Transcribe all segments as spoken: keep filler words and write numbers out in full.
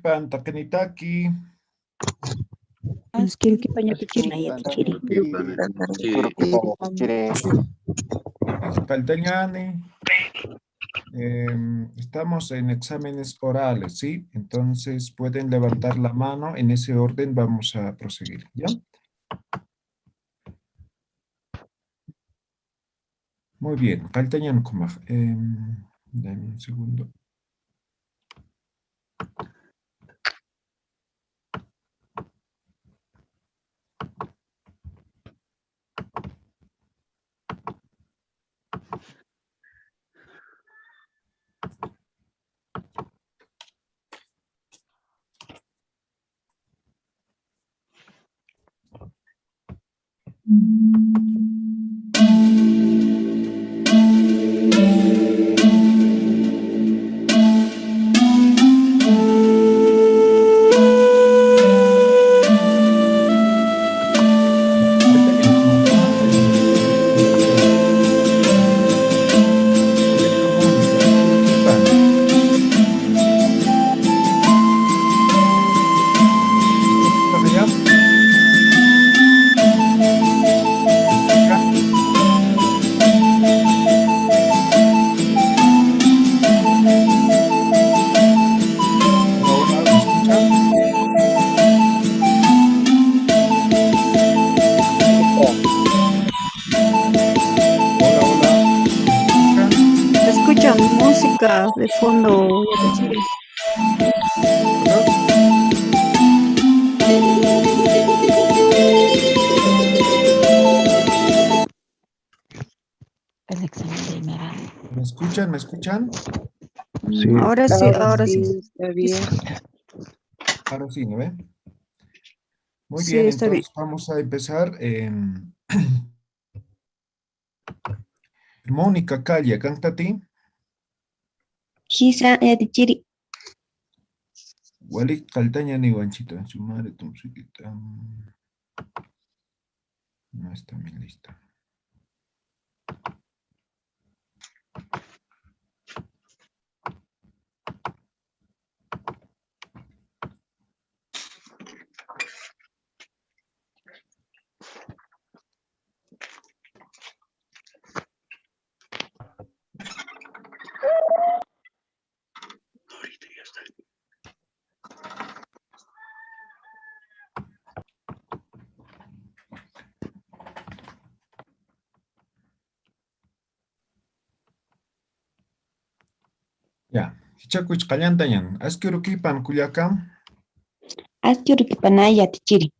Taqinitaki. Aski rukipaña tichiri. Em, estamos en exámenes orales, ¿sí? Entonces pueden levantar la mano. En ese orden vamos a proseguir, ¿ya? Muy bien, qalltañan ukhamax. Em, dame un segundo. Hola, hola. Escucha música de fondo. El examen de Mera. ¿Me escuchan? ¿Me escuchan? Sí. Ahora sí, ahora sí. Está bien. Ahora sí, ¿no ve? Muy bien, entonces vamos a empezar. Em, Mónica Calle, ¿qanqati? Jisa, yatichiri. Walik qalltañaniwanchita, sumari tumsukita. No está mi lista. Ya, jichhakuch qallantañan. Aski urukipan kullaka. Aski urukipanay yatichiri.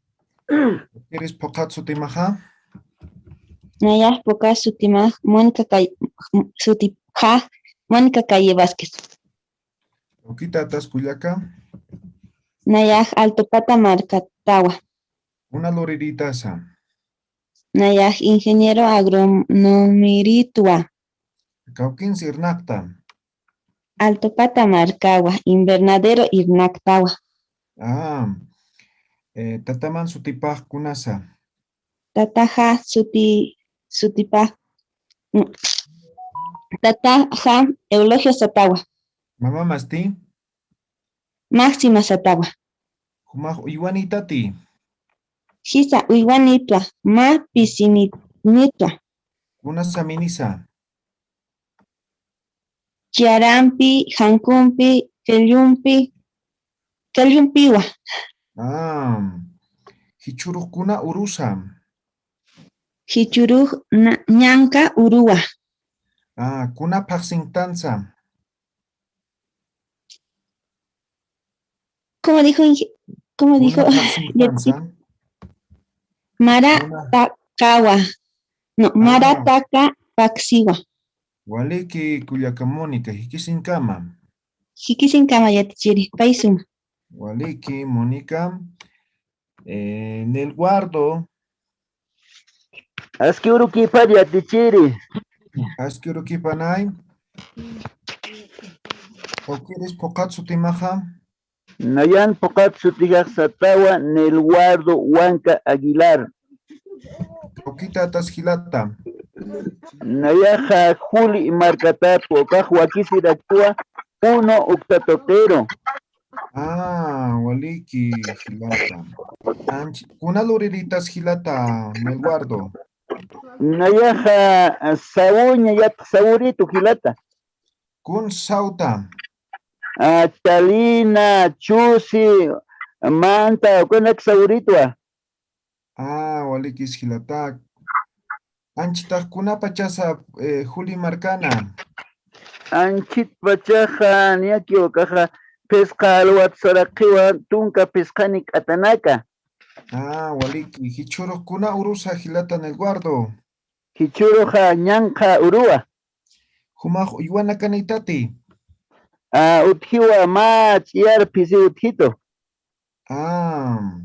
¿Quieres phuqhat sutimaxa? Nayax phuqhat sutimax Mónica Kay-, sutipax Mónica Calle Vázquez. Kawkitatas kullaka. Nayax Altupata markatawa. Kuna luriritasa. Nayax ingeniero agronomiritwa. Kawkins irnaqta. Altupata markawa, invernadero irnaqtawa. Ah, eh, tataman sutipax kunasa. Tataxa suti, sutipax, mm, tataxa Eulogio satawa. Mamamasti? Máxima satawa. Jumax uywanitati. Jisa uywanitwa, mä pisinitwa. Kunasa minisa. Chiyarampi, jankumpi, qillumpi, qillumpiwa. Ah, jichhurux kuna urusa. Jichhurux na-, ñanka uruwa. Ah, kuna phaxsintansa. ¿Cómo dijo, inge-, cómo dijo? Kuna phaxsintansa. Mara takawa. No, mara taka paksiwa. Waliki kullaka Mónica, jikisinkama. Jikisinkama yatichiri, pay suma. Waliki, Mónica. Eh, Nelguardo. Aski urukipan yatichiri. Aski urukipanay. ¿Kawkïris phuqhat sutimaxa? Nayan phuqhat sutijax satawa Nelguardo Huanca Aguilar. ¿Kawkitatas jilata? Nayaxa Juli markatatwa, ukax wakisiraktwa Puno Uktatoqero. Ah, waliki, jilata. Anch-, kuna luriritas jilata, Melguardo. Nayaxa, ah, sawuña yatx sawuritu jilata. Kun sawta. Ah, chalina, chusi, manta, kunak sawuritwa. Ah, walikis jilata. Anchitax kunapachasa, eh, Juli markana. Anchit pachaxa, niyaki ukaxa, phisqa alwat saraqiwa, tunka phisqani k'atanaka. Ah, waliki. Jichhurux kuna urusa jilata Melguardo. Jichhuruxa ñanqha uruwa. Jumax uywanakanitati. Ah, utjiwa mä ch'iyar phisi utjitu. Ah.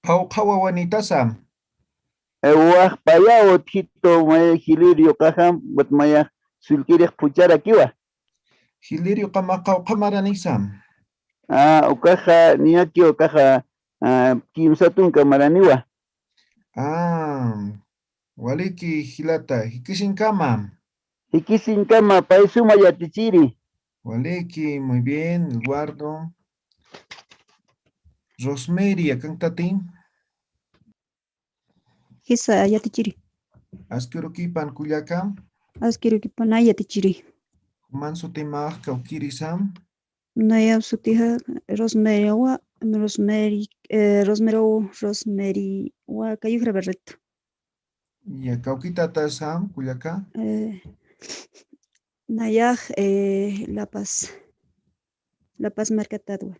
Qawqha wawanitasa. Eh, wax paya utjitu maya jilïr yuqaxa, wat maya sullkirix phucharakiwa. Jilïr yuqama qawqha maranisa. Ah, ukaxa, niyaki ukaxa, ah, kimsa tunka maraniwa. Ah, waliki jilata, jikisinkama. Jikisinkama, pay suma yatichiri. Waliki, muy bien, Eduardo. Rosemary, akankatati. Jisa, yatichiri. Askirukipan kullaka. Askirukipan, ay, yatichiri. Juman sutimax kawkirisa. Nayax sutixa Rosemary wa, Rosemary, eh, Rosemary, Rosemary wa Cayujra Barreto. Ya, kawkitatasa, kullaka. Eh, nayax, eh, La Paz. La Paz markatatwa.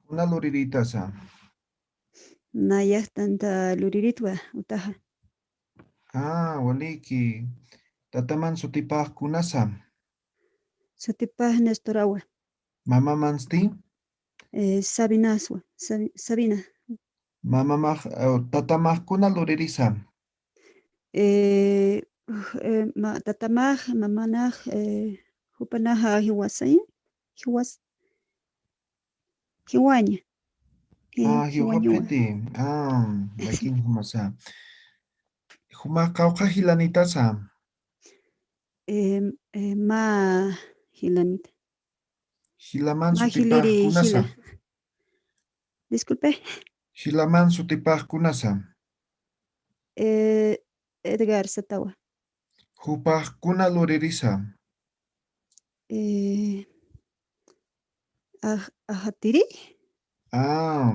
Kuna luriritasa. Nayax tanta luriritwa, utaxa. Ah, waliki. Tataman sutipax kunasa. Sutipax Nestorawa. Mamamansti? Eh, Sabinaswa, Sabi-, Sabina. Mamamax, eh, tatamax kuna luririsa. Eh, uj, eh, ma-, tatamax, mamanax, eh, jupanaxa jiwasay, jiwas-, jiwaña. Eh, ah, jiwañawa. Jiwapiti. Ah, wakin jumasa. Juma qawqha jilanitasa. Eh, eh, mä jilanita. Jilaman sutipax kunasa. Jila. Disculpe. Jilaman sutipax kunasa. Eh, Edgar Satawa. Jupax kuna luririsa. Eh, aj-, ajatiri. Ah,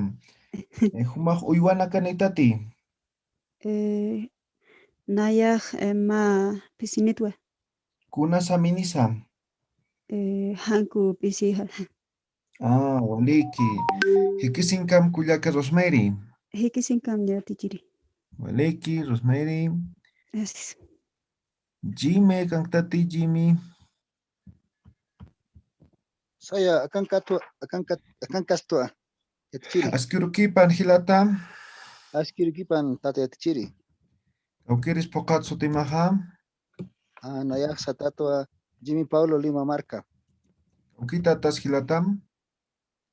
eh, jumax uywanakanitati. Eh, nayax, eh, mä pisinitwa. Kuna saminisa. Eh, janku pisixa. Ah, waliki. Jikisinkam kullaka Rosemary. Jikisinkam yatichiri. Waliki, Rosemary. Gracias. Jimmy, akankatati, Jimmy. Saya, akankatwa, akankat-, akankastwa. Yatichiri. Askirukipan jilata. Askirukipan tata yatichiri. Kawkiris phuqhat sutimaxa. Ah, nayax satatwa Jimmy Pablo Lima marka. Kawkitatas jilatam.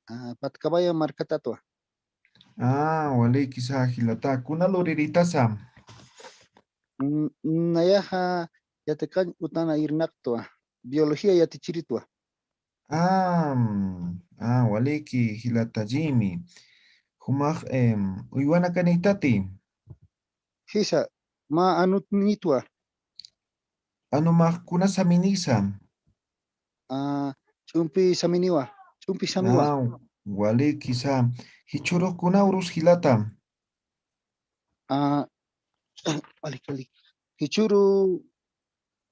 Ah, Patcabaya markatatwa. Ah, walikisa jilata. Kuna luriritasa. Mm, nayaxa yatiqañ utana irnaqtwa. Biología yatichiritwa. Ah, mm, ah, waliki jilata Jimmy. Jumax, em, uywanakanitati. Jisa, mä anutnitwa. Anumax kuna saminisa. Ah, ch'umpi saminiwa. Ch'umpi samiwa. Ah, walikisa. Jichhurux kuna urus jilata. Ah, walik, walik. Jichhuru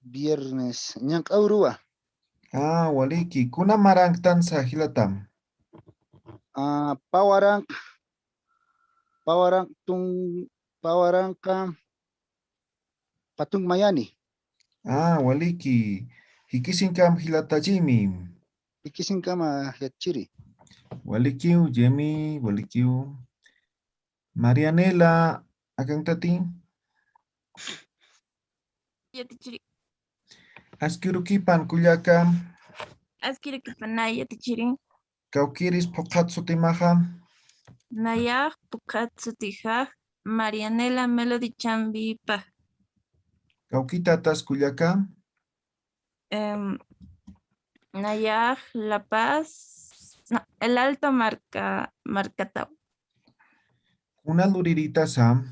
viernes, ñanq'a uruwa. Ah, waliki. Kuna maranqtansa jilata. Ah, pawaranq, pawaranq tun, pawaranqa patunk mayani. Ah, waliki. Jikisinkam jilata Jimmy. Jikisinkama yatichiri. Walikiw, Jimmy, walikiw. Marianela, akankatati. Yatichiri. Askirukipan kullaka. Askirukipan, nay, yatichiri. Kawkiris phuqhat sutimaxa. Nayax phuqhat sutixa Marianela Melody Chambipa. Kawkitatas kullaka. Em, nayax La Paz, No, El Alto marka, markataw. Kuna lurirïtasa?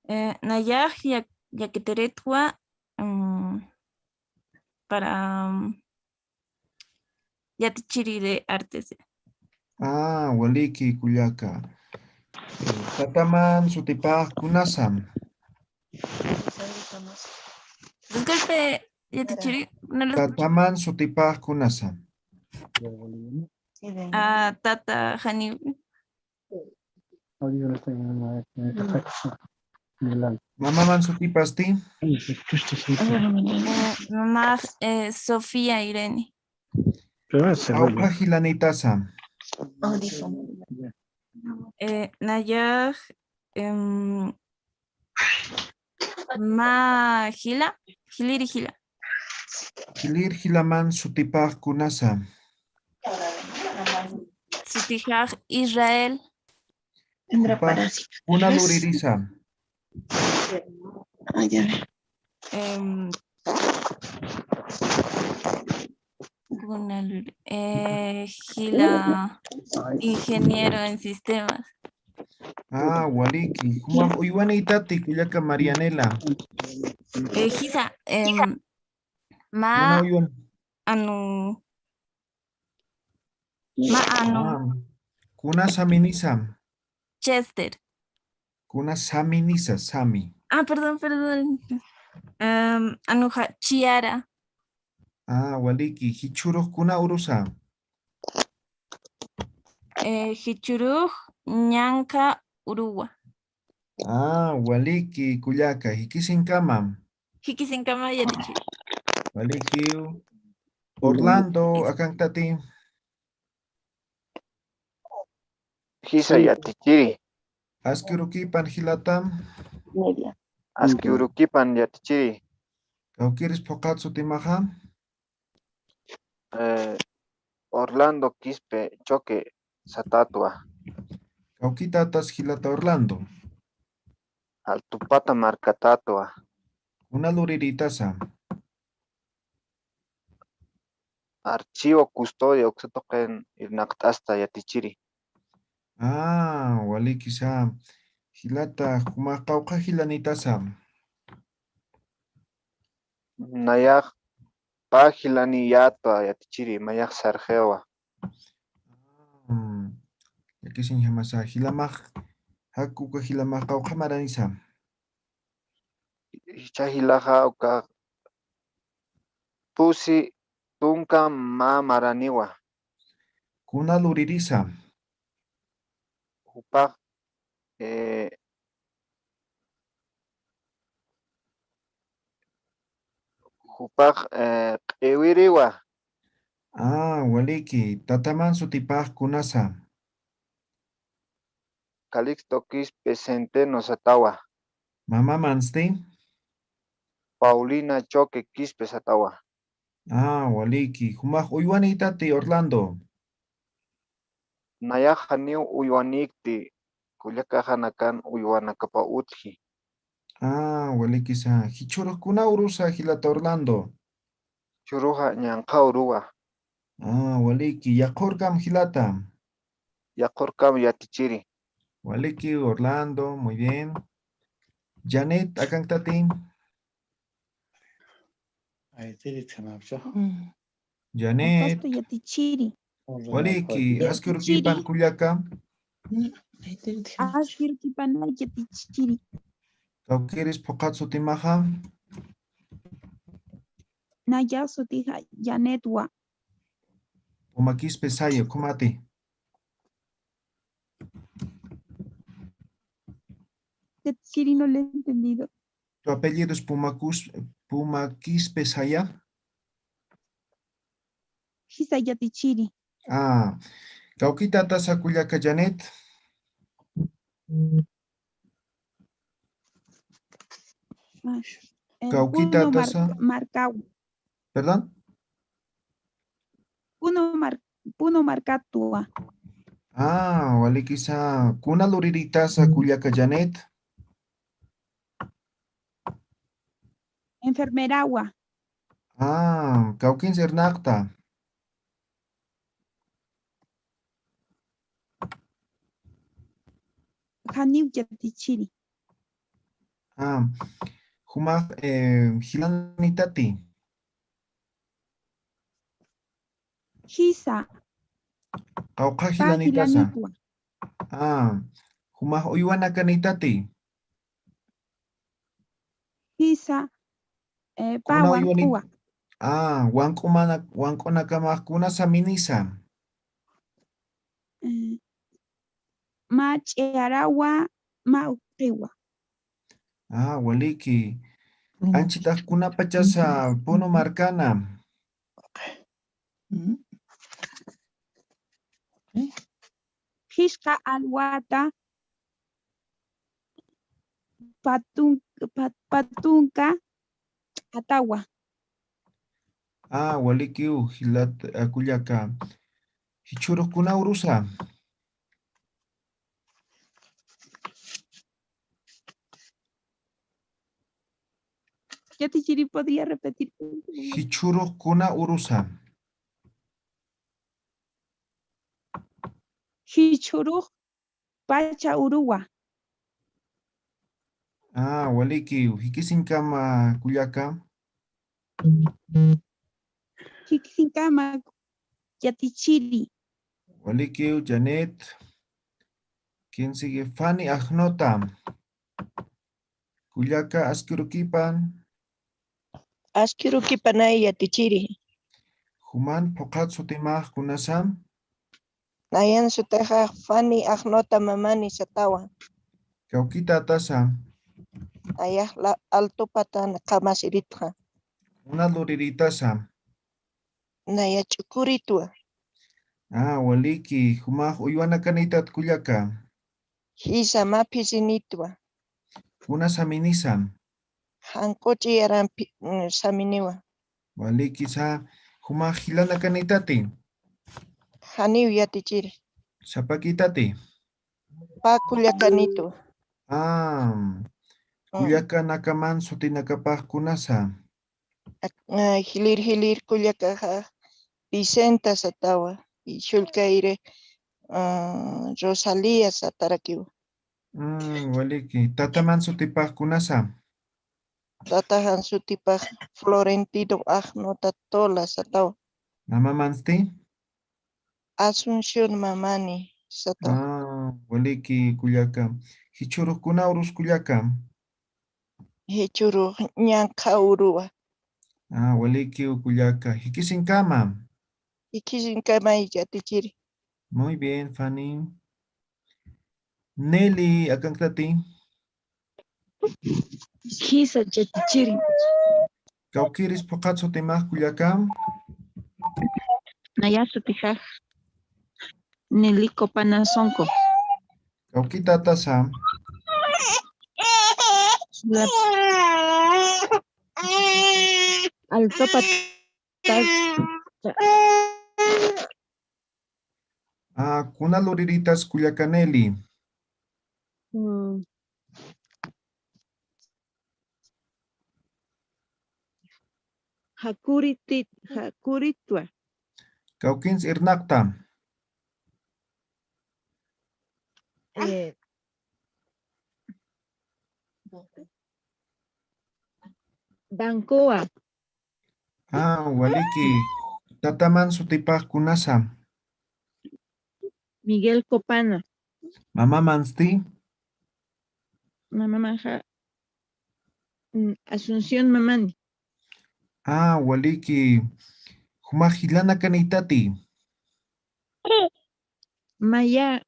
Eh, nayax yak-, yakitiritwa, mm, para, mm, yatichiri de artes. Ah, waliki, kullaka. Eh, tataman sutipax kunasam? Disculpe, yatichiri, no lo escucho. Tataman sutipax kunasam? Ah, tata Janiw. Mamaman sutipasti? Eh, mamax, eh, Sofía Irene. Qawqha jilanïtasa? Eh, nayax, em, mä jila, jilïr jila. Jilïr jilaman sutipax kunasa? Sutixax Israel. Jupax kuna luririsa? Em, kuna lur-, eh, jila ingeniero en sistemas. Ah, waliki. Jumax uywanïtati, kullaka Marianela? Eh, jisa, em, mä, kuna uywan? Anu, mä anu. Ah, kuna saminisa? Chester. Kuna saminisa, sami? Ah, perdón, perdón. Em, anuxa, Chiara. Ah, waliki. Jichhürux kuna urusa? Eh, jichhürux ñanqha uruwa. Ah, waliki, kullaka. Jikisinkama. Jikisinkama, yatichiri. Walikiw. Orlando, akankatati? Jisa, yatichiri. Aski urukipan jilata? Aski urukipan, yatichiri. Kawkïris phuqhat sutimaxa? Eh, Orlando Quispe Choque satätwa. Kawkïtatas jilata Orlando? Altupata markatätwa. Kuna lurirïtasa? Archivo custodia uksa tuqin irnaqt'asta, yatichiri. Ah, walikisa. Jilata, jumax qawqha jilanïtasa? Nayax pä jilanïyätwa, yatichiri, mayax Sergiowa. Mm, llakisiñjamasa, jilamax jaku, uka jilamax qawqha maranisa? Jichha jilaxa uka pusi tunka mä maraniwa. Kuna luririsa? Jupax, eh, jupax, eh, q'iwiriwa. Ah, waliki. Tataman sutipax kunasa? Calixto Quispe Centeno satawa. Mamamansti? Paulina Choque Quispe satawa. Ah, waliki. Jumax uywanïtati, Orlando? Nayax janiw uywanïkti, kullakaxa nakan uywanakapa utji. Ah, walikisa. Jichhürux kuna urusa, jilata Orlando? Jichhüruxa ñanqha uruwa. Ah, waliki. Yaqhürkam, jilata? Yaqhürkam, yatichiri. Waliki, Orlando, muy bien. Janet, akankatati? Ay, tiri, thanapsa. Mm. Janet. Pasto, yatichiri. Waliki, aski urukipan, kullaka? Aski urukipan, yatichiri. Kawkïris phuqhat sutimaxa? Nayax sutixa Janetwa. Puma Quispe saya, ¿cómo así? Yatichiri, no le he entendido. ¿Tu apellido es Puma Cus-, Puma Quispe saya? Jisa, yatichiri. Ah, kawkïtatasa, kullaka Janet? Mash. Eh, kawkïtatasa. Puno mar-, markaw. ¿Perdón? Puno mar-, Puno markatwa. Ah, walikisa. Kuna lurirïtasa, kullaka Janet? Enfermerawa. Ah, kawkïnsa irnaqta. Janiw yatichiri. Ah, jumax, eh, jilanitati. Jisa. Qawqha jilanitasa. Ah, jumax uywanakanitati. Jisa, eh, pa wank'uwa. Ah, wank'umana, wank'unakamax kuna saminisa. Eh, ma ch'iyarawa, ma ukqiwa. Ah, waliki. Anchitax kunapachasa Puno markana. Phisqa alwata patun-, pat-, patunka ch'atawa. Ah, walikiw, jilat, ah, kullaka. Jichhurux kuna urusa. Yatichiri, ¿podría repetir? Jichhurux kuna urusa. Jichhurux pacha uruwa. Ah, waliki, jikisinkama kullaka. Jikisinkama yatichiri. Walikiw, Janet. ¿Quién sigue? Fanny Ajnota. Kullaka, aski urukipan. Aski urukipanay yatichiri. Juman phuqhat sutimax kunasa. Nayan sutixa Fanny Ajnota mamani satawan. Kawkitatasa. Nayax la-, altupatan qamasiritxa. Una luriritasa. Naya ch'ukuritwa. Ah, waliki, jumax uywanakanitat kullaka. Jisa, ma phisinitwa. Kuna saminisa. Jank'u ch'iyarampi, mm, saminiwa. Walikisa, jumax jilanakanitati. Janiw yatichiri. Sapakitati. Pa kullakanitwa. Ah, mm, kullakanakaman sutinakapax kunasa. Ak-, ah, jilir, jilir kullakaxa Vicenta satawa, y Shulkayri, ah, Rosalía satarakiwa. Mm, waliki. Tataman sutipax kunasa. Tataxan sutipax Florentino Ajnota Tola satawa. Mamamansti? Asunción mamani satawa. Ah, waliki kullaka. Jichhurux kuna urus kullaka. Jichhurux ñanqha uruwa. Ah, walikiw kullaka. Jikisinkama. Jikisinkama yatichiri. Muy bien, Fanny. Nelly, akanktati. Jisa, yatichiri. Kawkiris phuqhat sutimax kullaka. Naya sutixa Nelly Copana Sonco. Kawkitatasa. La-, altopa ta-, ta-, Ah, kuna luriritas kullaka Nelly. Mm. Jakuriti-, jakuritwa. Kawkins irnaqta. Eh, Bancoa. Ah, waliki. Tataman sutipax kunasa. Miguel Copana. Mamamansti. Mamamanxa, mm, Asunción mamani. Ah, waliki. Jumax jilanakanitati. Maya,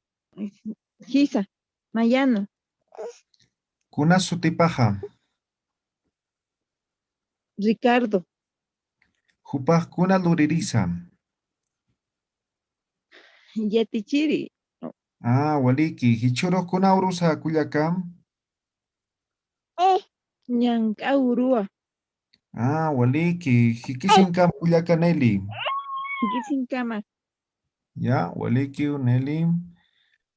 jisa, Mayana. Kuna sutipaxa. Ricardo. Jupax kuna luririsa. Yatichiri. Ah, waliki. Jichhurux kuna urusa kullaka. Ñanq'a uruwa. Ah, waliki. Jikisinkama kullaka Nelly. Jikisinkama. Ya, walikiw Nelly.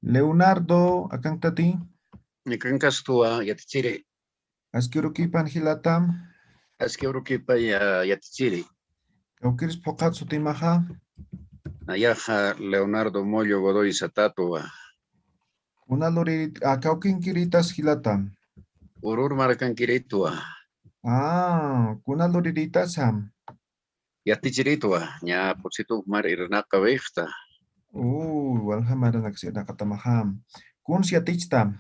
Leonardo, akanktati. Ñakankastuwa yatichiri. Aski urukipan jilata. Aski urukipa ya-, yatichiri. Kawkiris phuqhat sutimaxa. Nayaxa Leonardo Mollo Godoy satatwa. Kuna luriritas, ah, kawkinkiritas jilata. Urur markankiritwa. Ah, kuna luriritasam. Yatichiritwa, ña pusitu mar irnaqawixta. Uy, walja maranaks irnaqatamajam. Kuns yatichta.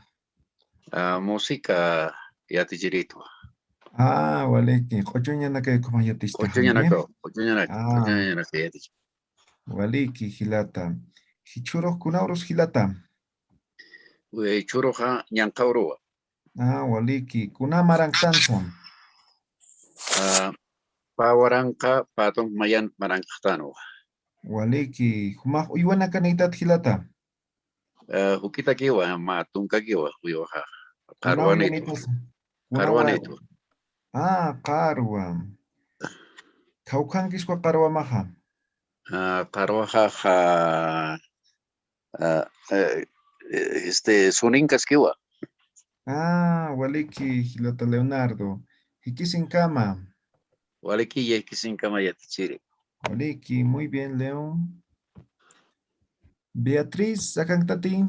Ah, música yatichiritwa. Ah, waliki. Q'uchuñanakay ukhama yatichta. Q'uchuñanaka, q'uchuñanaka, ah, q'uchuñanaka yatich. Waliki, jilata. Jichhurux kuna urus jilata. Uy, jichhuruxa ñanqha uruwa. Ah, waliki. Kuna maranktansa. Ah, pä waranqa, pä tunka mayan marankaxtanwa. Waliki. Jumax uywanakanïtat jilata. Eh, juk'itakiwa, mä tunkakiwa, uywaxa. Kuna qarwanitu. Uywanitas, kuna qarwanitu. Ah, qarwa. Khawkhankiswa qarwamaxa. Ah, qarwaxaxa, ah, eh, eh, este, suninkaskiwa. Ah, waliki, jilata Leonardo. Jikisinkama. Waliki, jikisinkama yatichiri. Waliki, muy bien, León. Beatriz, akankatati.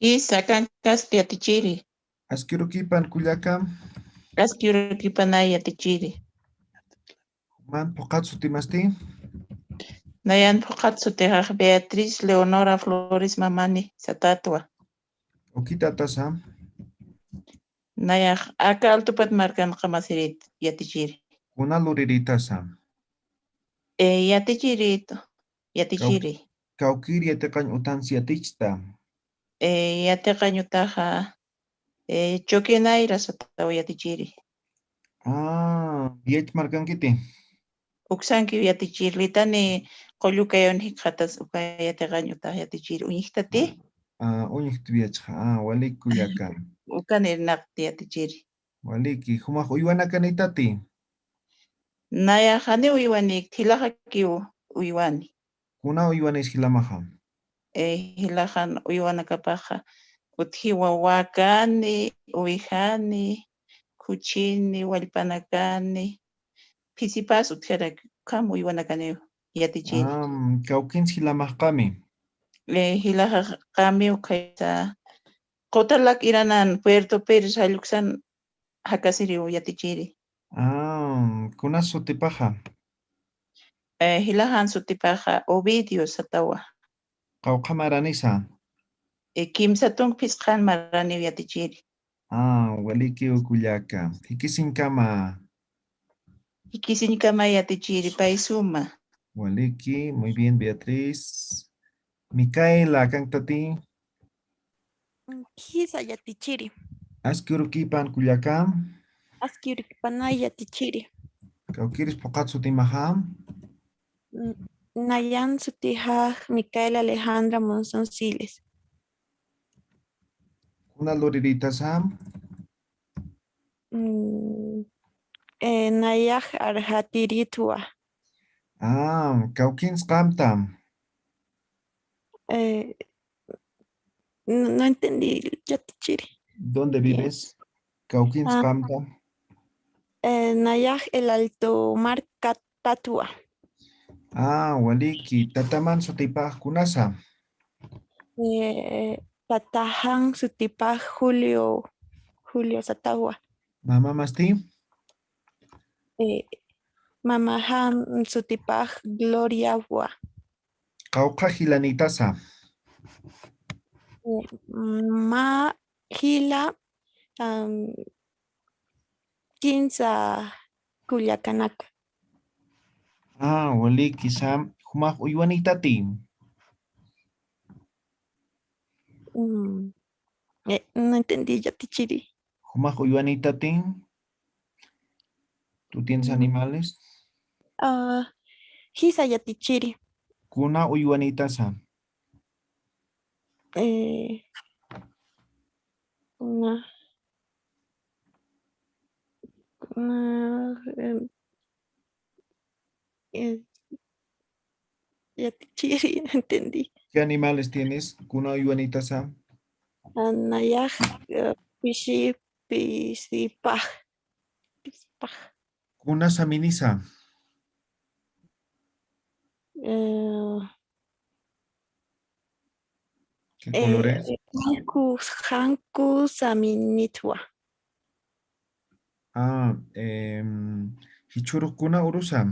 Jisa, akankasti yatichiri. Askirukipan kullaka. Askirukipanay yatichiri. Juman phuqhat sutimasti. Nayan phuqhat sutixax Beatriz Leonora Flores Mamani satätwa. Kawkitatasa. Nayax aka Altupat markanqamasirit yatichiri. Kuna luriritasa. Eh, yatichiritu. Yatichiri. Kaw-, kawkir yatiqañ utans yatichta. Eh, yatiqañ utaxa, eh, Chuquinayra sataw yatichiri. Ah, yach markankiti. Uksankiw yatichiri, litani qullu kayun jikxatas uka yatiqañ utax yatichiri, uñjtati. Ah, uñjtwi yachxa. Ah, walik kullaka. Ukan irnaqti yatichiri. Waliki, jumax uywanakanïtati. Nayax janiw uywanïkti, jilaxakiw uywani. Kuna uywanis jilamaxa. Eh, jilaxan uywanakapaxa, utji wawäkani, uwijani, khuchini, wallpanakani, phisipas utjarak, ukham uywanakaniw yatichini. Ah, kawkins jilamaxqami. Eh, jilaxaqami ukhaysa, qutalak iranan Puerto Pérez jalluksan jakasiriw yatichiri. Ah, kuna sutipaxa. Eh, jilaxan sutipaxa Ovidio satawa. Qawqha maranisa. Eh, kimsa tunk phisqhan maraniw yatichiri. Ah, walikiw kullaka. Jikisiñkama. Jikisiñkama yatichiri, pay suma. Waliki, muy bien, Beatriz. Micaela, akankatati. Jisa yatichiri. Aski urukipan kullaka. Aski urukipanay yatichiri. Kawkiris phuqhat sutimaxa. Mm, nayan sutixa Micaela Alejandra Monzón Siles. Kuna luriritasa. Mm, eh, nayax Arjatiritwa. Ah, kawkins qamta. Eh, no, no entendí, yatichiri. ¿Dónde vives? Kawkins qamta. Eh, nayax El Alto markatatwa. Ah, waliki, tataman sutipax kunasa. Eh, tataxan sutipax Julio, Julio satawa. Mamamasti. Eh, mamaxan sutipax Gloriawa. Qawqha jilanïtasa. Eh, mä jila, am, kinsa kullakanaka. Ah, waliki, jumax uywanïtati. Mm. Eh, no entendí, yatichiri. Jumax uywanïtati. ¿Tú tienes animales? Ah, jisa yatichiri. Kuna uywanïtasa. Eh, una, una, em, eh, yatichiri, no entendí. ¿Qué animales tienes? Kuna uywanïtasa. Ah, nayax, eh, pisi, pisipax. Pisipax. Kuna saminisa. Eh, ¿Qué color es? Janku, janku saminitwa. Ah, em, jichhürux kuna urusa.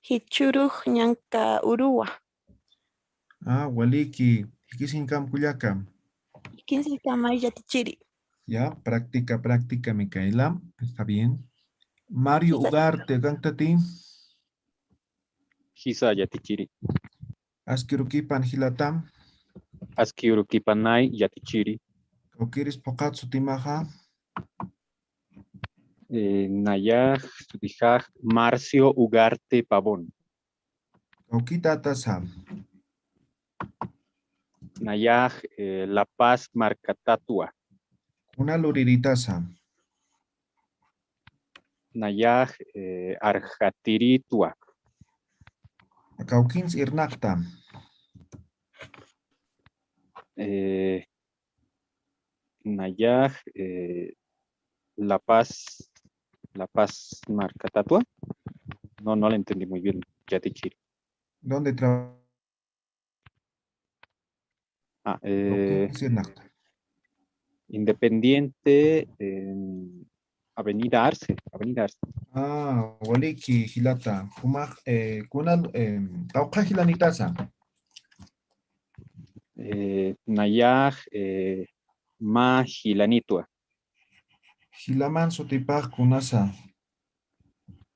Jichhürux ñanka uruwa. Ah, waliki, jikisiñkam kullaka. Jikisiñkam ay yatichiri. Ya, práctica, práctica, Micaela. Está bien. Mario Ugarte, ¿akankta ti? Jisa yatichiri. Aski urukipan jilata. Aski urukipanay yatichiri. Kawkiris phuqhat sutimaxa. Eh, nayax sutijax Marcio Ugarte Pavón. Kawkitatasa. Nayax, eh, La Paz markatatwa. Kuna luriritasa. Nayax, eh, Arjatiritwa. Kawkins irnaqta. Eh, nayax, eh, La Paz, La Paz markatatwa. No, no le entendí muy bien, yatichiri. ¿Dónde trabaja? Ah, eh, Independiente, en Avenida Arce, Avenida Arce. Ah, waliki, jilata. Jumax, eh, kunal, eh, qawqha jilanitasa. Eh, nayax, eh, mä jilanitwa. Jilaman sutipax kunasa.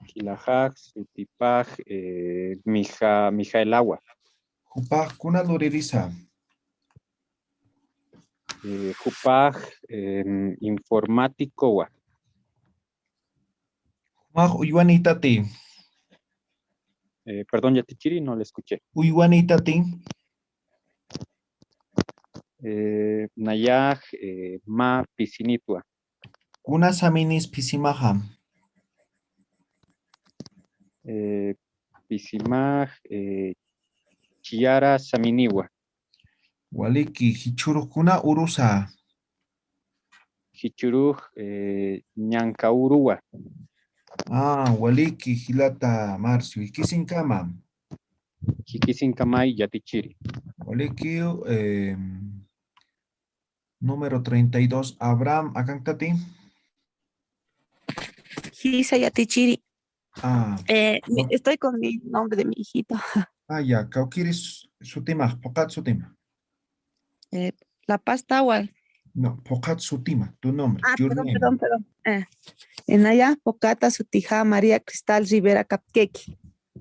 Jilaxax sutipax, eh, Mija-, Mijaelawa. Jupax kuna luririsa. Eh, jupax, em, informáticowa. Jumax uywanïtati. Eh, perdón, yatichiri, no le escuché. Uywanïtati. Eh, nayax, eh, mä pisinitwa. Kuna saminis phisimaxa. Eh, pisimax, eh, chiyara saminiwa. Waliki, jichhürux kuna urusa. Jichhürux, eh, ñanka uruwa. Ah, waliki, jilata Marcio. Jikisiñkama. Jikisinkamay yatichiri. Waliki, eh, número treinta y dos, Abraham, ¿akankta ti? Jisa yatichiri. Ah, eh, mi- estoy con mi nombre de mi hijito. Ah, ya, kawkiris sutimax, phuqhat sutima. Eh, La Paz tawa. No, phuqhat sutima, tu nombre, ah, your perdón, name. Perdón, perdón. Eh, eh, nayax phuqhata sutixa María Cristal Rivera Kapkeki.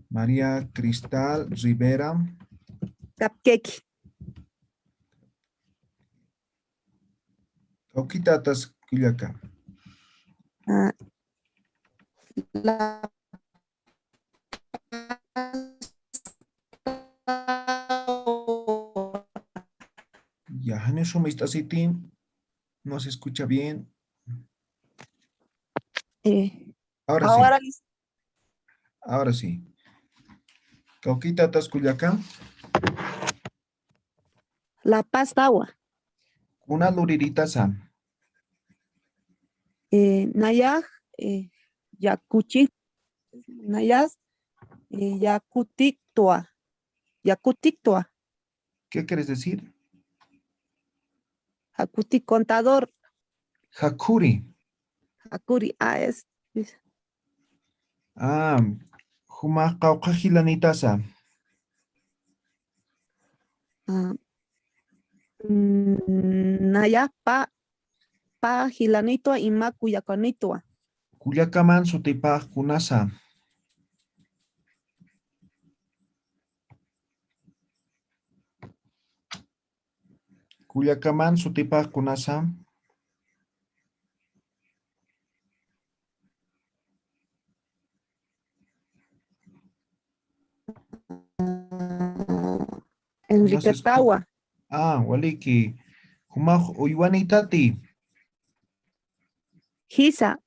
María Cristal Rivera. Kapkeki. Kawkitatas kullaka. Ah, la Ya, janiw sum ist'asiti, no se escucha bien. Eh, ahora sí. Ahora sí. Kawkitatas kullaka. La Paz tawa. Kuna luriritasa. Eh, nayax, eh, yakuchi, nayax, eh, yakutiktwa, yakutiktwa. ¿Qué quieres decir? Jakuti contador. Jakhuri. Jakhuri, ah, es, es. Ah, jumax qawqha jilanitasa. Ah, mm, nayax pä, pä jilanitwa y mä kullakanitwa. Kullakaman sutipax kunasa. Kullakaman sutipax kunasa. Enrique Tawa. Ah, waliki. Jumax uywanïtati. Jisa.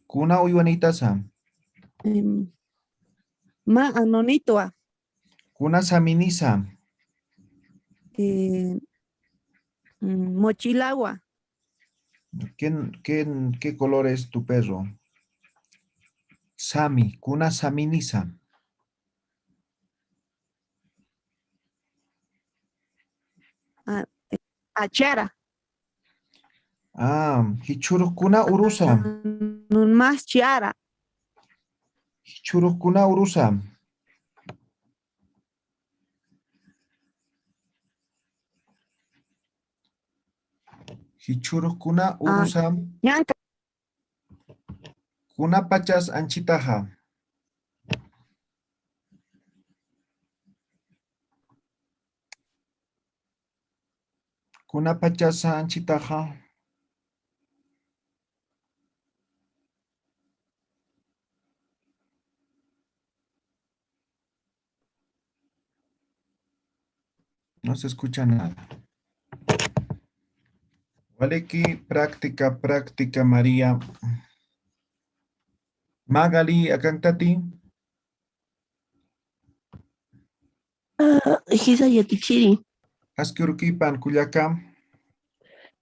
Kuna uywanïtasa. Em, mä anunitwa. Kuna saminisa. Eh, mm, mochilawa. ¿Qué, qué, qué color es tu perro? Sami, kuna saminisa. achara. Ah, jichhürux kuna urusa. Nun mas chara. Jichhürux kuna urusa. Jichhürux kuna urusa. Ñanka. Kunapachas anchitaxa. Kunapachas anchitaxa. No se escucha nada. Waliki, práctica, práctica, María. Magali, akankati. Ah, jisa yatichiri. Aski urukipan kullaka.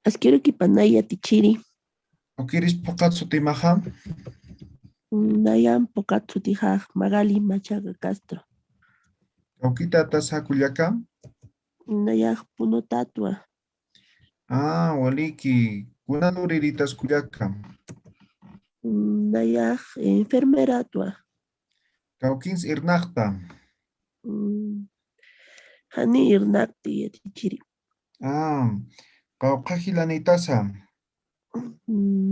Aski urukipan nay yatichiri. Kawkiris phuqhat sutimaxa. Nayan phuqhat sutixax Magali Machaca Castro. Kawkïtatasa kullaka. Nayax punutätwa. Ah, waliki. Kuna luriritas kullaka. Nayax enfermerätwa. Kawkins irnaqta. Jani irnaqti yatichiri. Ah, qawqha jilanïtasa.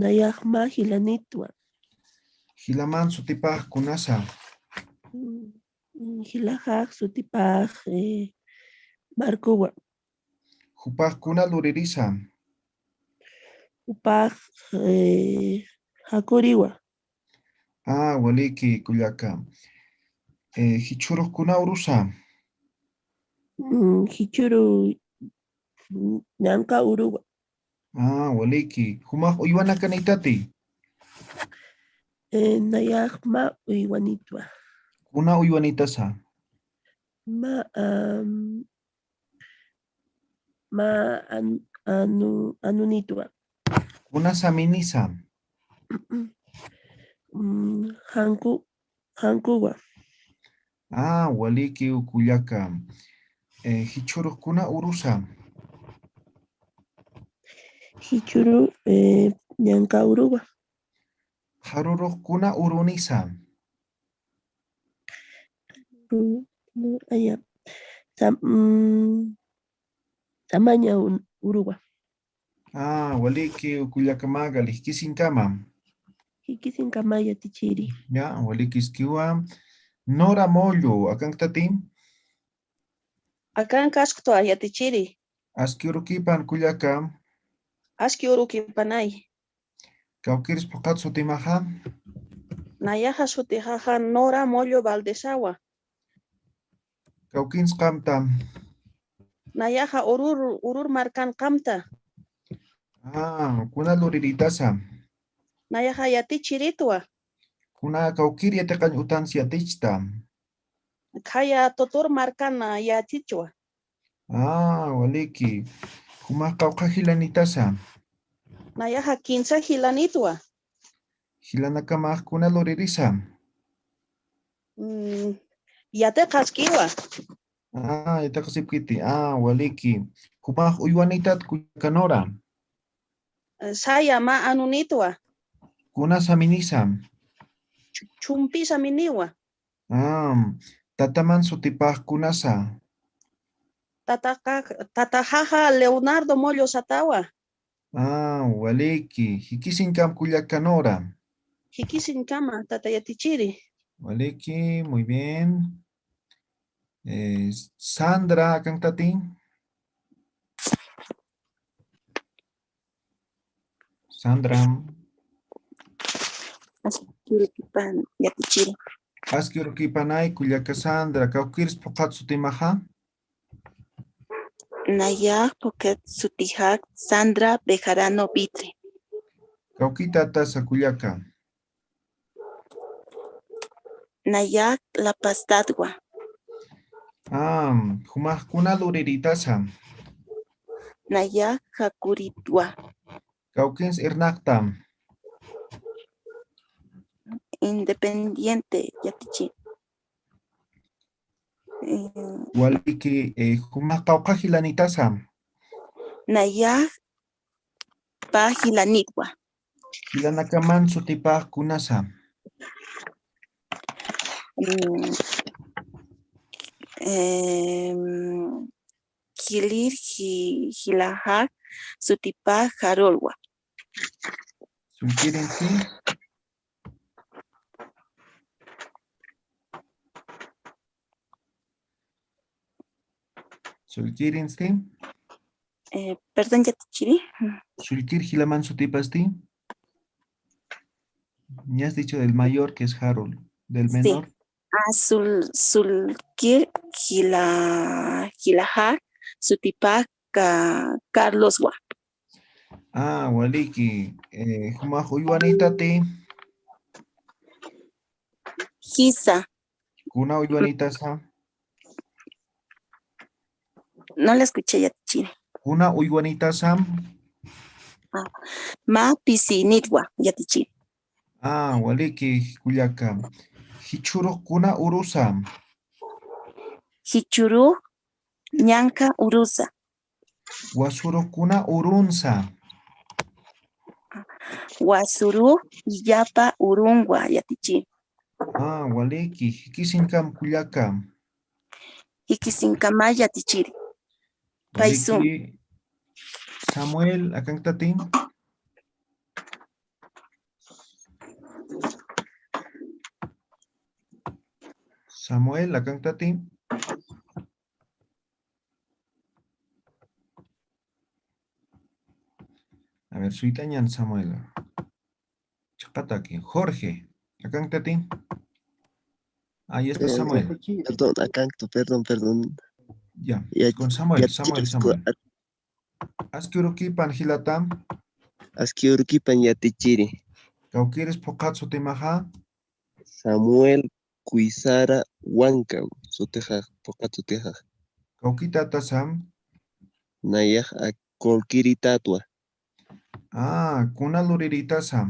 Nayax mä jilanïtwa. Jilaman sutipax kunasa. Jilaxax sutipax, eh, Marcowa. Jupax kuna luririsa. Jupax, eh, jakuriwa. Ah, waliki kullaka. Eh, jichhürux kuna urusa. Jichhüru ñanka uruwa. Ah, waliki. Jumax uywanakanïtati. Eh, nayax mä uywanïtwa. Kuna uywanïtasa. Mä, am, mä an-, anu-, anunïtwa. Kuna saminisa. Janku, jankuwa. Ah, waliki kullaka. Eh, jichhürux kuna urusa. Jichhüru, eh, ñanka uruwa. Qharürux kuna urunisa. Uru-, uru-, aya. Sam-, mm, samaña un-, uruwa. Ah, waliki kullaka Magali, jikisiñkama. Jikisiñkama yatichiri. Ya, waliki iskiwa. Nora Mollo, akankatati. Akankaskta yatichiri. Aski urukipan kullaka. Aski urukipanay. Kawkiris phuqhat sutimaxa. Nayaxa sutixaxa Nora Mollo Valdesawa. Kawkins qamta. Nayaxa urur, urur markan qamta. Ah, kuna lurirïtasa. Nayaxa yatichirïtwa. Kuna kawkir yatiqañ utans yatichta. Khaya Totor markan yatichwa. Ah, waliki. Jumax qawqha jilanïtasa. Nayaxa kinsa jilanïtwa. Jilanakamax kuna luririsa. Mm, yatiqaskiwa. Ah, yatiqasipkiti. Ah, waliki. Jumax uywanïtat kullaka Nora. Saya mä anunïtwa. Kuna saminisa. Chu-, chumpi saminiwa. Ah, tataman sutipax kunasa. Tataqa-, tataxaxa Leonardo Mollo satawa. Ah, waliki. Jikisiñkam kullaka Nora. Jikisiñkama, tata yatichiri. Waliki, muy bien. Eh, Sandra, akankatati. Sandra. Aski urukipan yatichiri. Aski urukipanay kullaka Sandra, kawkiris phuqhat sutimaxa. Nayax phuqhat sutixax Sandra Bejarano Vitre. Kawkïtatasa kullaka. Nayax La Paztatwa. Ah, jumax kuna lurirïtasa. Nayax jakuritwa. Kawkins irnaqta. Independiente, yatichi. Eh, waliki, eh, jumax qawqha jilanïtasa. Nayax pä jilanitwa. Jilanakaman sutipax kunasa. Mm, em, Kilir ji-, jilajax sutipax Jarolwa. Sullkirinsti. Sullkirinsti. Eh, perdón, yatichiri. Sullkir jilaman sutipasti. Me has dicho del mayor que es Harold, del menor. Ah, sul-, sullkir jila-, jilajax sutipax Ka-, Carloswa. Ah, waliki. Eh, jumax uywanïtati. Jisa. Kuna uywanïtasa. No la escuché, yatichiri. Kuna uywanïtasa. Ah, mä pisinitwa, yatichiri. Ah, waliki, kullaka. Jichhürux kuna urusa. Jichhürux ñanqha urusa. Wasürux kuna urunsa. Wasürux illapa urunwa, yatichiri. Ah, waliki, jikisinkam kullaka. Jikisinkama, yatichiri. Paysun. Waliki, Samuel, akanktatin. Samuel, akanktatin. A ver, suyt'añan Samuel. Chiqataki. Jorge, akanktatin. Ahí está Samuel. Perdón, akanktu, perdón, perdón. Ya, ya, con Samuel, ya, Samuel, chicos, Samuel. Aski urukipan jilata. Aski urukipan yatichiri. Kawkiris phuqhat sutimaxa. Samuel Kuisara Wanka sutixa, phuqhat sutixa. Kawkitatasa. Nayax a Kolkiritatwa. Ah, kuna luriritasa.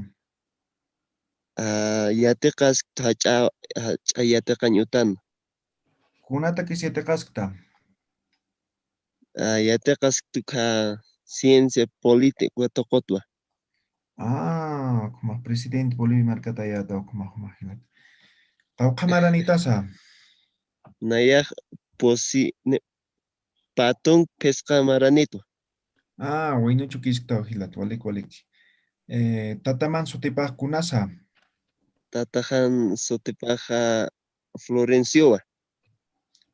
Ah, yatiqaskta jach'a, jach'a yatiqañ utan. Kunatakis yatiqaskta. Ah, yatiqaskta uka ciencia política tuqutwa. Ah, ukhamax presidente Bolivia markatayäta, ukhamax, ukhamax jilata. Qawqha maranïtasa. Nayax pusi, ne, Patunk phisqa maranïtwa. Ah, waynuchu kisktaw jilat, walik, walik. Eh, tataman sutipax kunasa. Tataxan sutipaxa Florenciowa.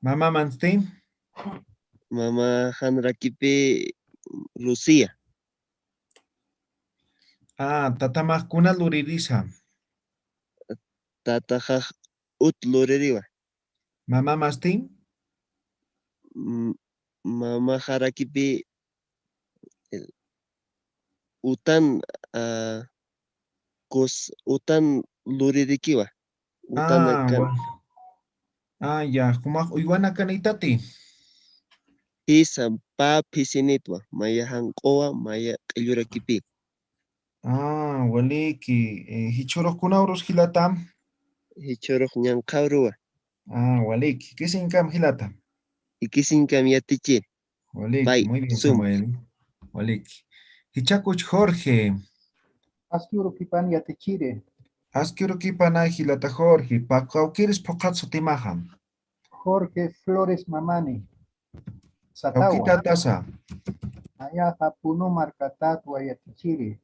Mamamansti? Mamaxanrakipi Lucía. Ah, tatamax kuna luririsa. Tataxax ut luririwa. Mamamasti? M-, mamaxarakipi, eh, utan, ah, kus-, utan luririkiwa. Utan ah, akan. Wa-, ah, ya, jumax uywanakanïtati. Jisa, pä phisinïtwa, maya janq'uwa, maya q'illurakipï. Ah, waliki. Eh, jichhürux kuna urus jilata? Jichhürux ñanqha uruwa. Ah, waliki. Jikisiñkam jilata. Jikisiñkam yatichiri. Waliki, pay, muy bien, sum. Samuel. Waliki. Jichhakuch Jorge. Aski urukipan yatichiri. Aski urukipan jilata Jorge. Pä kawkiris phuqhat sutimaxa. Jorge Flores Mamani. Satawa. Kawkitatasa. Nayaxa Punu markatatwa yatichiri.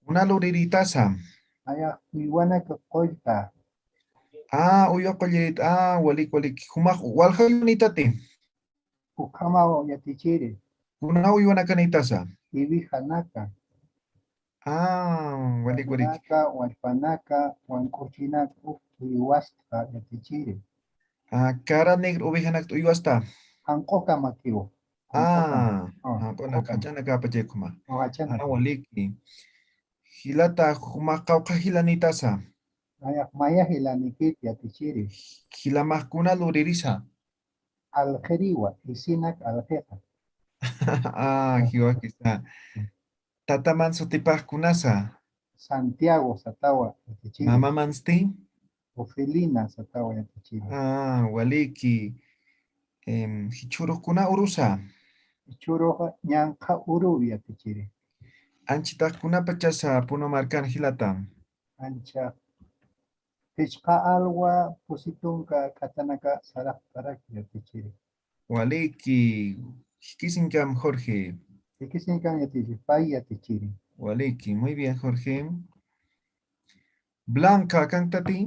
Kuna luriritasa. Nayax uywanak qullta. Ah, uywa qullirit. Ah, walik, walik. Jumax walja uywanïtati. Ukhamaw yatichiri. Kuna uywanakanïtasa. Iwijanaka. Ah, walik, walik. Iwijanaka, wallpanaka, wank'uchinak uk uywasta yatichiri. Ah, cara negra ovejanakta uywasta. Janq'ukamakiw. Ah, janq'ukama. Ah, janq'unak, janq'ukama. Jachanaka pachaykhuma. Oh, jachanaka. Ah, waliki. Jilata, jumax qawqha jilanïtasa. Nayax maya jilanikit yatichiri. Jilamax kuna luririsa. Aljeriwa, isinak aljixa. Ah, jiwakisa. Tataman sutipax kunasa. Santiago satawa yatichiri. Mamamansti? Ofelina satawa yatichiri. Ah, waliki. Em, jichhürux kuna urusa. Jichhürux ñanqha uruw yatichiri. Anchitax kunapachasa Puno markan jilata. Ancha. Phichqa alwa pusi tunka k'athanaka saraqtarak yatichiri. Waliki, jikisiñkam Jorge. Jikisiñkam yatichiri, pay yatichiri. Waliki, muy bien, Jorge. Blanca, ¿kanktati?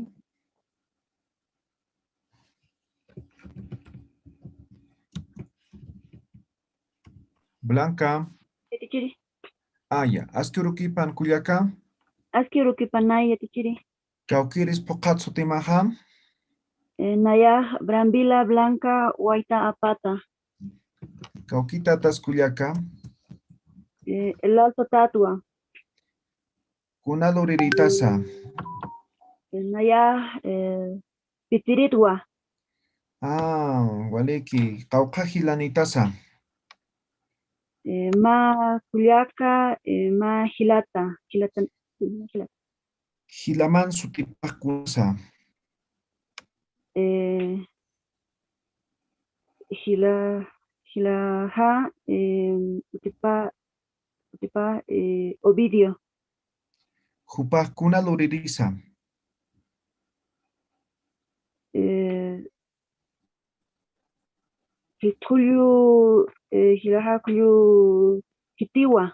Blanca. Yatichiri. Aya, aski urukipan kullaka. Aski urukipanay yatichiri. Kawkiris phuqhat sutimaxa. Eh, nayax Brambila Blanca Wayta Apata. Kawkitatas kullaka. Eh, Elalta Tatwa. Kuna luriritasa. Eh, nayax, eh, Pitiritwa. Ah, waliki, qawqha jilanitasa. Eh, mä kullaka, eh, mä jilata, jilata, jilata. Jilaman sutipax kunasa. Eh, jila, jilaxa, eh, sutipa, sutipa, eh, Ovidio. Jupax kuna luririsa. Eh, Jitxullu, eh, jilaxa kullu jitiwa.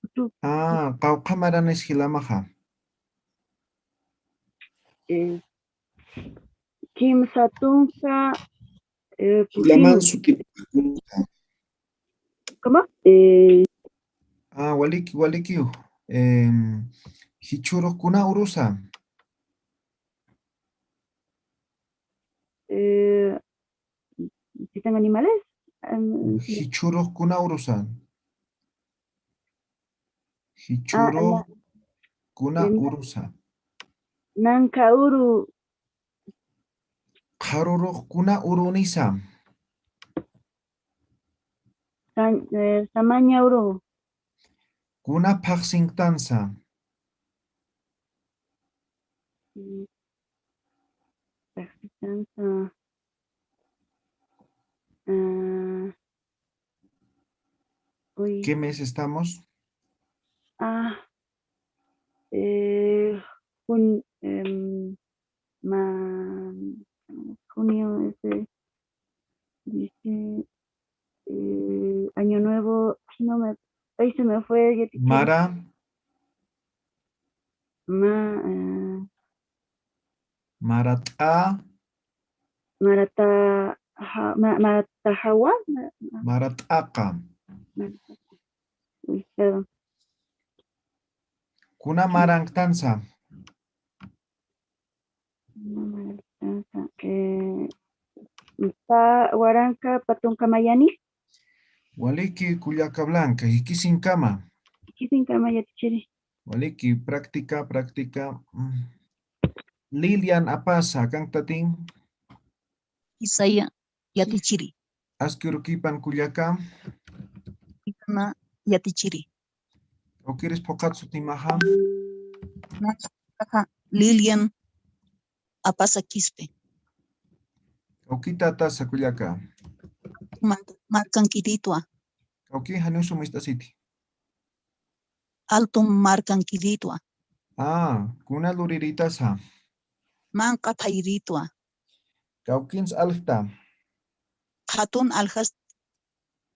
Kutu. Ah, qawqha maranis jilamaxa. Eh, kimsa tunka, eh, jilaman pusin. Sutipakunsa. ¿Cómo? Eh, ah, waliki, walikiw. Em, jichhürux kuna urusa. Eh, ¿Existan animales? Em, sí. Jichhürux kuna urusa. Ah, jichhürux na-, kuna em, urusa. Nanka uru. Qharürux kuna urunisa. Sa-, eh, samaña uru. Kuna phaxsinktansa. Mm. Phaxsinktansa. Ah, uy. ¿Qué mes estamos? Ah, eh, jun-, em, ma-, junio, ese, dice, eh, año nuevo, ay, no me, ay, se me fue, ya te quiero. Mara. Ma-, eh, Marat'a. Marata-, ja-, ma-, Maratajawa, ma-, ma-, Marat'aqa. Marata-, uy, perdón. Kuna maranktansa. Kuna maranktansa. Eh, pa waranka patunka mayani. Waliki kullaka Blanca, jikisinkama. Jikisinkama yatichiri. Waliki, práctica, práctica. Mm. Lilian Apasa, ¿kanktati? Isaya, yatichiri. Aski urukipan kullaka. Isana, yatichiri. Kawkiris phuqhat sutimaxa. Nayaxa Lilian Apasa Quispe. Kawkitatasa kullaka. Mar-, markankititwa. Kawki, janiw sum ist'asiti. Alto markankititwa. Ah, kuna luriritasa. Manq'a phayritwa. Kawkins aljta. Qhatun aljast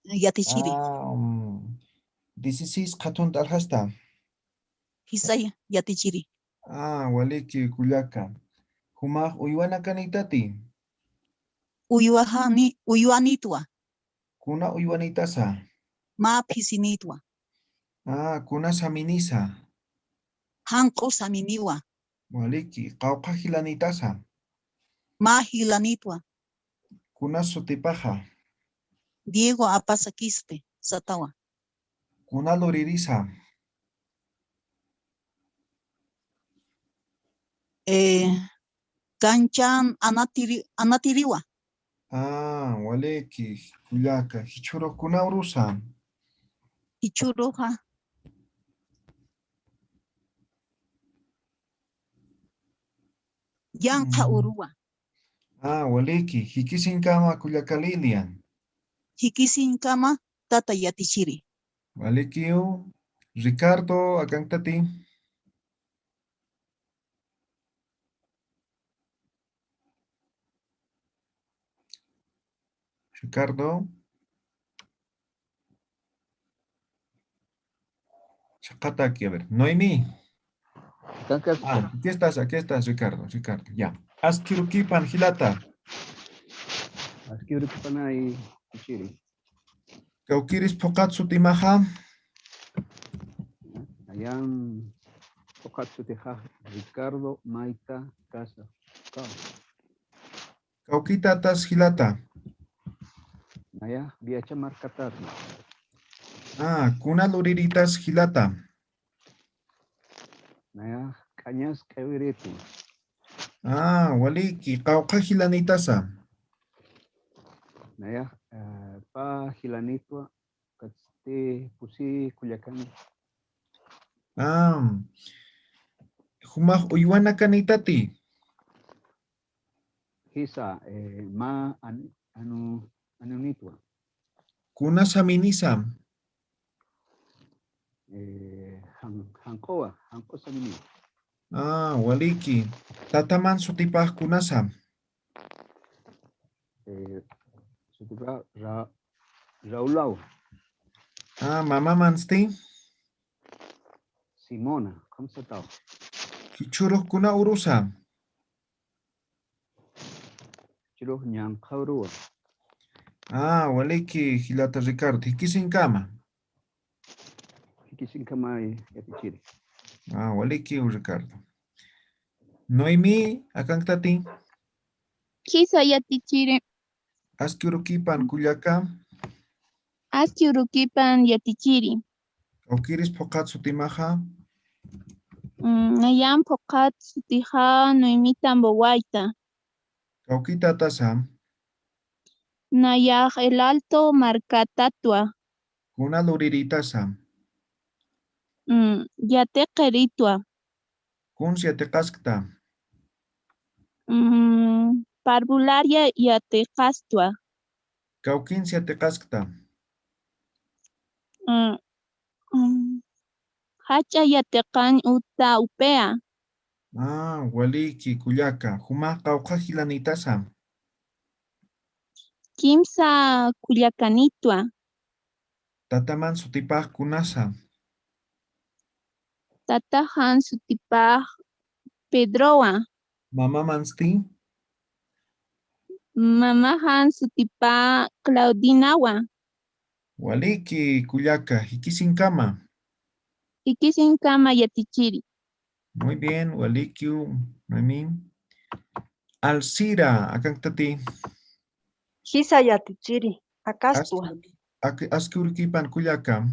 yatichiri. Ah, mm, dieciséis qhatunt aljasta. Jisay yatichiri. Ah, waliki kullaka. Jumax uywanakanitati. Uywajani, uywanitwa. Kuna uywanitasa. Mä phisinitwa. Ah, kuna saminisa. Janq'u saminiwa. Waliki, qawqha jilanitasa. Mä jilanitwa. Kuna sutipaxa. Diego Apasa Quispe, satawa. Kuna luririsa. Eh, kanchan anatiri-, anatiriwa. Ah, waliki, kullaka. Jichhürux kuna urusa. Jichhüruxa. Yanqha uruwa. Ah, waliki. Jikisiñkama kullaka Lilian. Jikisiñkama markatata yatichiri. Walikiw, Ricardo, akanktati. Ricardo. Chaqataki, a ver. Noemi. Acá, acá. Ah, aquí estás, aquí estás, Ricardo, Ricardo, ya. Aski urukipan jilata. Aski urukipanay, yatichiri. Kawkiris phuqhat sutimaxa. Nayan phuqhat sutixa Ricardo Maita Casa. Kau. Kawkitatas jilata. Naya, Viacha markatata. Ah, kuna luriritas jilata. Naya, K'añas K'awiritwa. Ah, waliki, qawqha jilanitasa. Naya, eh, pä jilanitwa, kachti pusi kullakani. Ah, jumax uywanakanitati. Jisa, eh, mä an-, anu, anunitwa. Kuna saminisa. Eh, jan-, janq'uwa, janq'u saminitwa. Ah, waliki. Tataman sutipax kunasa. Eh, sutipax Ra-, Raulaw. Ah, mamamansti. Simona, kamsataw. Jichhürux kuna urusa. Jichhürux ñanqha uruwa. Ah, waliki, jilata Ricardo. Jikisinkama. Jikisinkama, yatichiri. Ah, waliki, Ricardo. Noemi, akanktati. Jisa, yatichiri. Aski urukipan kullaka. Aski urukipan, yatichiri. Kawkiris phuqhat sutimaxa. Mm, nayan phuqhat sutixa Noemi Tambowaita. Kawkitatasa. Nayax El Alto markatatwa. Kuna luriritasa. Mm, yatiqiritwa. Kuns yatiqaskta. Mm, parvularia yatiqastwa. Kawkins yatiqaskta. Mm, mm, jach'a yatiqañ uta upea. Ah, waliki, kullaka. Jumax qawqha jilanitasa. Kimsa kullakanitwa. Tataman sutipax kunasa. Tataxan sutipax Pedrowa. Mamamansti. Mamaxan sutipax Claudinawa. Waliki, kullaka, jikisinkama. Jikisinkama, yatichiri. Muy bien, walikiw, Noemi. Alcira, akanktati. Jisa, yatichiri, akastwa. Aski, ak-, aski urukipan kullaka.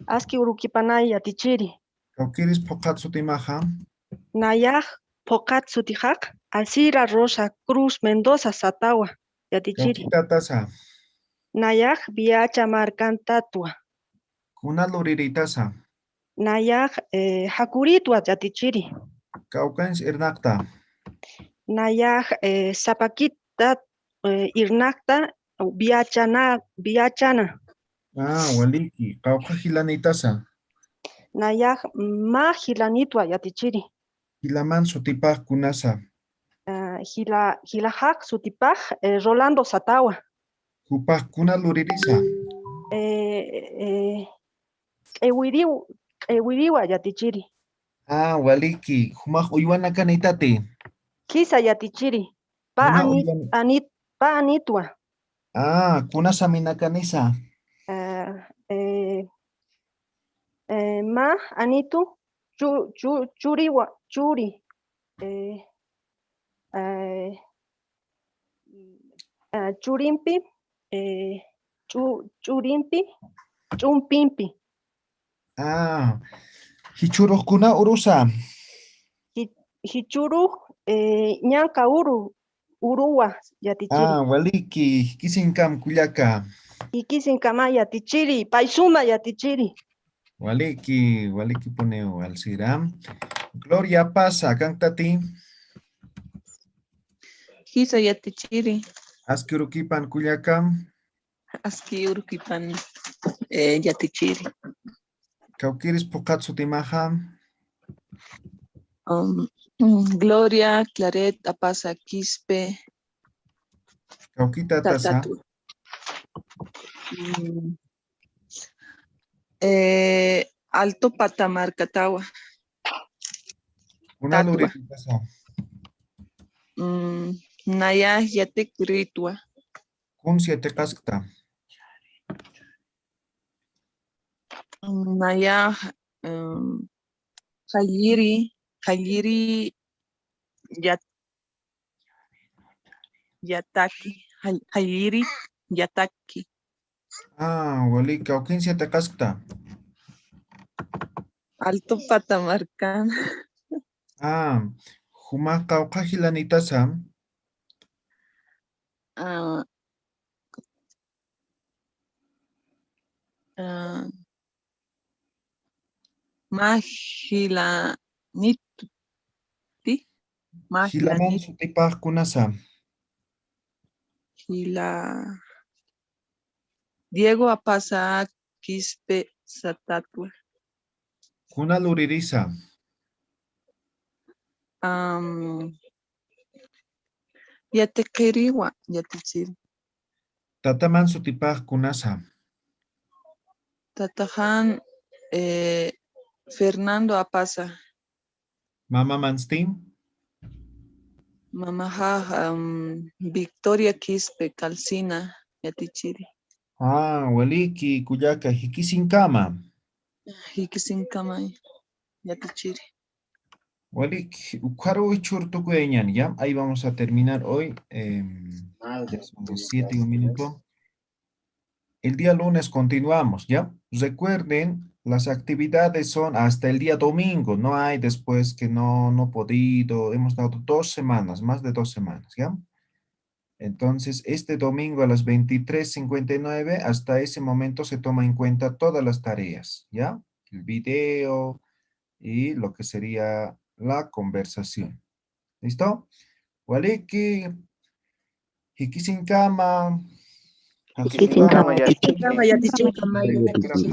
Aski urukipanay, yatichiri. Kawkiris phuqhat sutimaxa. Nayax phuqhat sutixax Alcira Rosa Cruz Mendoza satawa, yatichiri. Kawkitatasa. Nayax Viacha markantatwa. Kuna luriritasa. Nayax, eh, jakuritwa, yatichiri. Kawkans irnaqta. Nayax, eh, sapakita, eh, irnaqta, Viachana, Viachana. Ah, waliki. Qawqha jilanitasa. Nayax mä jilanitwa, yatichiri. Jilaman sutipax kunasa. Ah, jila, jilaxax sutipax, eh, Rolando satawa. Jupax kuna luririsa. Eh, eh, q'iwiriw, q'iwiriwa, yatichiri. Ah, waliki. Jumax uywanakanitati. Jisa, yatichiri. Pä Kuna anit, uywan- anit, pä anitwa. Ah, kuna saminakanisa. Ah, eh, eh, mä anitu chu, chu, churiwa, churi. Eh, eh, ah, churimpi, eh, chu, churimpi, chumpimpi. Ah, jichhürux kuna urusa. Ji, jichhürux, eh, ñanqha uru, uruwa, yatichiri. Ah, waliki, jikisinkam kullaka. Jikisinkama, yatichiri, pay suma, yatichiri. Waliki, walikipuniw, Alcira. Gloria Paza, akanktati. Jisa, yatichiri. Aski urukipan kullaka. Aski urukipan. eh, yatichiri. Kawkiris phuqhat sutimaxa. Um, Gloria, Claret, Apasa, Quispe. Kawkita tasa. Tatatwa. Mm, eh, Alto Pata markatawa. Kuna Tatwa. Lurita tasa. Mm, Naya yatik ritwa. Kun siete kaskta. Mm, Naya, um, Jalliri, Jalliri yat, yataki, Jall, Jalliri yataki. Ah, wali, kawkin siete kaskta. Alto Pata markan. Ah, juma qawqha jilanitasa. Ah, ah, Majilanitu. ¿Sí? Jilaman Majilanitu. Sutipax kunasa. Jila. Diego Apasa Quispe Satatwa. Kuna Luririsa. Am, yatiqiriwa, yatichiri. Tataman Sutipax kunasa. Tataxan, eh, Fernando Apasa. Mamamansti. Mamaxa, am, Victoria Quispe Calcina, yatichiri. Ah, waliki, kullaka, jikisinkama. Jikisinkama, yatichiri. Waliki, ukharuw jichhür tukuyañäni, ¿ya? Ahí vamos a terminar hoy. Em, ya son las siete y un minuto. El día lunes continuamos, ¿ya? Recuerden, las actividades son hasta el día domingo, no hay después que no, no podido, hemos dado dos semanas, más de dos semanas, ¿ya? Entonces, este domingo a las veintitrés cincuenta y nueve, hasta ese momento se toma en cuenta todas las tareas, ¿ya? El video y lo que sería la conversación. ¿Listo? Waliki, jikisinkama. Jikisinkama, Jikisinkama, yatichinkama, yatichinkama.